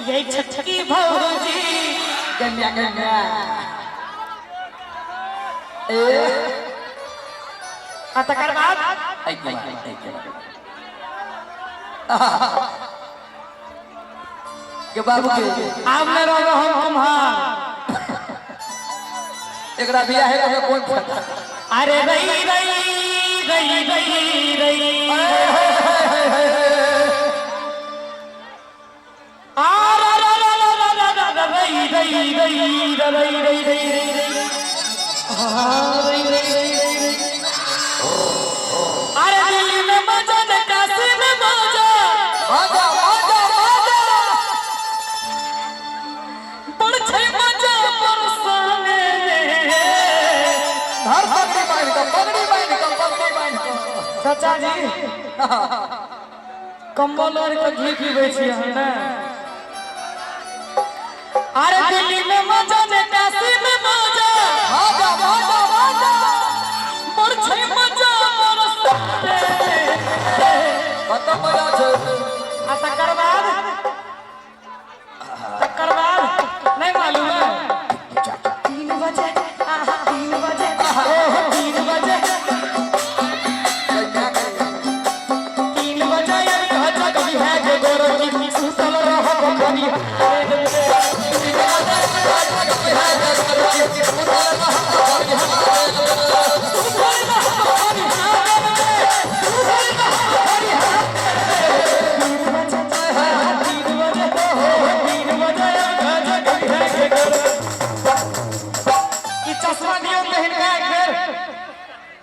ये छटकी भौजी कन्या कन्या ए आ तकर बाद एहिके बाद एहिके बाद के बाबू के आब न रहब हम कुम्हार एकरा बियाह है तो कोन फायदा अरे रई रई रई रई रई आ रा रा रा रा रा रा रा रा रई रई रई रा रई रई रई रई रई आ रई रई रई रई रई अरे दिल्ली में मजा न काशी में मजा बाजा बाजा बाजा बड़ छै मजा बरसाने धर पगड़ी बांध के पगड़ी बांध के पगड़ी बांध के चाचा जी कंबल ओढ़ के घी पीबै छी अहाँ ने अरे दिल्ली में मजा ने काशी में मजा बाजा बाजा बाजा बड़ छै मजा बरसाने कत मजा छै आ तकर बाद तकर बाद नहीं मालूम है 3 बजे आहा 3 बजे ओहो 3 बजे कन्या कन्या 3 बजे अब कहा कभी है जे गोरखी सुतल रहो बखरी ई चश्मा दियौ तऽ हिनका एक बेर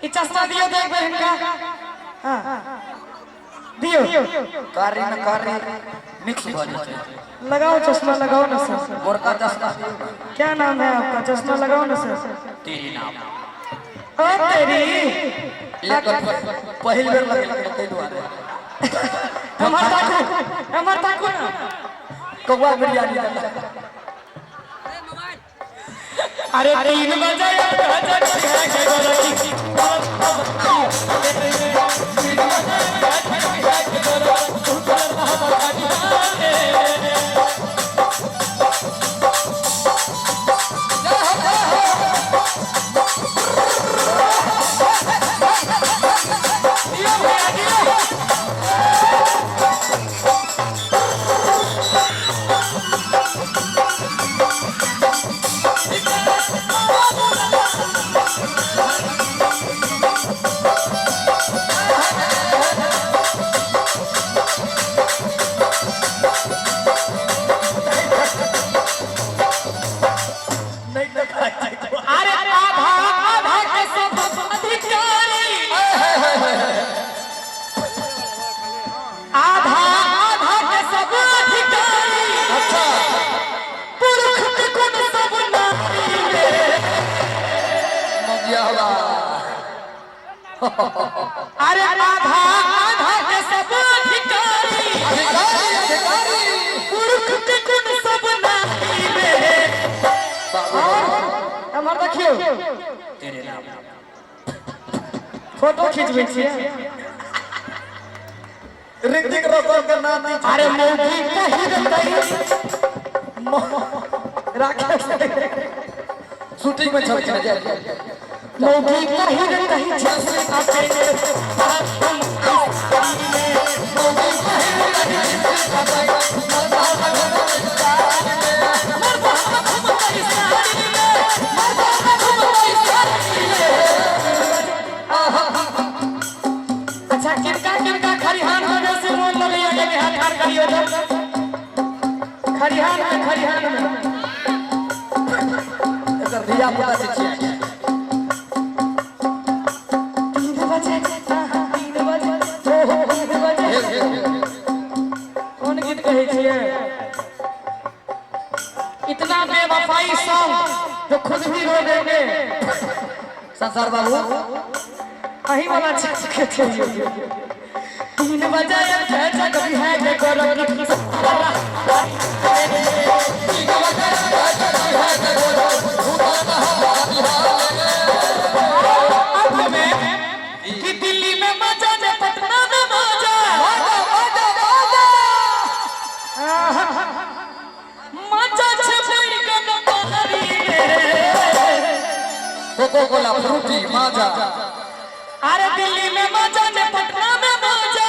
ई चश्मा दियौ तऽ एक बेर हिनका हाँ दियौ कारी न कारी मिक्स भऽ जेतै लगाओ चश्मा लगाओ ना सर गोरका चश्मा दियौ ने। क्या नाम है आपका चश्मा लगाओ ना सर तेरी नाम ओ तेरी लेकर पहिल बेर लगेलकै ताहि दुआरे हमर ताकू हमर ताकू ना कौआ बिरयानी देलक। अरे 3 बजे अब गजब है के गोरखी दियो भैया दियो नहि देखा अरे आधा आधा के सब अधिकारी आधा आधा के सब अधिकारी अच्छा पुरख के गुण सब नारी रे मगिया हवा अरे आधा आधा के सब अधिकारी अधिकारी अधिकारी पुरख के गुण सब नारी रे बाबू हमर देखियौ तेरे नाम फोटो खिंचबै छियै ऋतिक रोशन के नाम नहीं अरे मौगी कही देतै राकेश शूटिंग में छलखिन जा मौगी कही देतै झलक अपने अच्छा किनका किनका खरिहान में बेसी मोन लगैया कनि हाथ ठाढ़ करियौ तऽ खरिहान में खरिहान में एकर धिया पुता छै छियै 3 बजे आहा, 3 बजे ओहो 3 बजे कोन गीत कहै छियै इतना बेवफाई सॉन्ग जो खुद भी रो देंगे संसार बाबू अही वाला चीज के चाहिए 3 बजे अब कभी है जे गोरखी अंत में कि दिल्ली में मजा ने पटना में मजा बाजा बाजा बाजा आहा। कोको कोला, फ्रूटी, माजा। अरे दिल्ली में मजा ने पटना में मजा।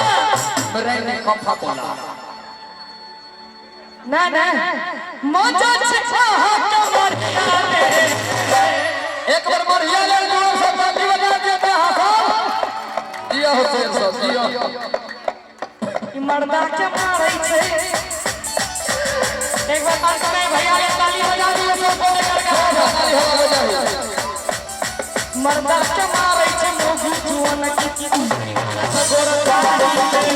ब्रांडी, कोका कोला। ना ना, मजा छै अहाँ कमर रे। एक बार मरिया ले जोर से ताली बजा देते हैं सब। जिया हो शेर सब, जिया। ई मर्दा के मारै छै। एक बार अंत में भैया ये ताली बजा दिए सब बोले करके। ताली हवा हो जाए। मर्दा के मारै छै मोगी जुअन की गोरकारी।